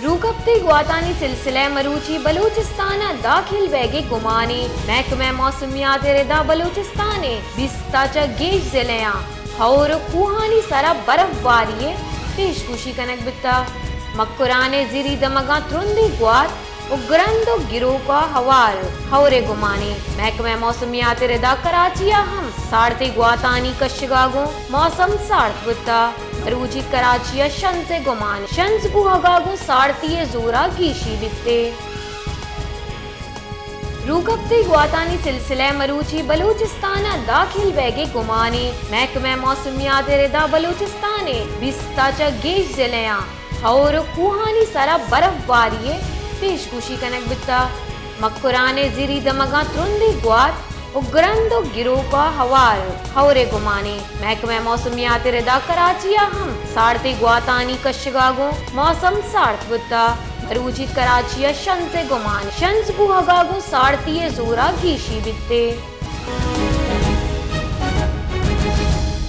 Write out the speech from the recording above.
روکپتی گواتانی سلسلہ ءَ مروچی بلوچستان ءَ داخل بیگ ءِ گمان ایں۔ محکمہ موسمیات ءِ ردا بلوچستان ءِ بیست ءَ چہ گیش ضلعیاں ہئور ءُ کوہانی سرا برف باری ءِ پیش گوشی کنگ بوتگ۔ مکران ءِ زری دمگاں ترندیں گوات ءُ گرند ءُ گروک ءَ ہوار ہئور ءِ گمان ایں۔ محکمہ موسمیات ءِ ردا کراچی ءَ ہم سارتیں گواتانی کشگ ءَ گوں موسم سارت بوتگ۔ مروچی کراچی ءَ شنز ءِ گمان، شنز بوہگ ءَ گوں سارتی ءِ زور ءَ گیشی بیت۔ روکپتی گواتانی سلسلہ ءَ مروچی بلوچستان ءَ داخل بیگ ءِ گمان ایں۔ محکمہ موسمیات ءِ ردا بلوچستان ءِ بیست ءَ چہ گیش ضلعیاں ہئور ءُ کوہانی سرا برف باری ءِ پیش گوشی کنگ بوتگ۔ مکران ءِ زری دمگاں ترندیں گوات ءُ گرند ءُ گروک ءَ ہوار ہئور ءِ گمان ایں۔ محکمہ موسمیات ءِ ردا کراچی ءَ ہم سارتیں گواتانی کشگ ءَ گوں موسم سارت بوتگ۔ مروچی کراچی ءَ شنز ءِ گمان، شنز بوہگ ءَ گوں سارتی ءِ زور ءَ گیشی بیت۔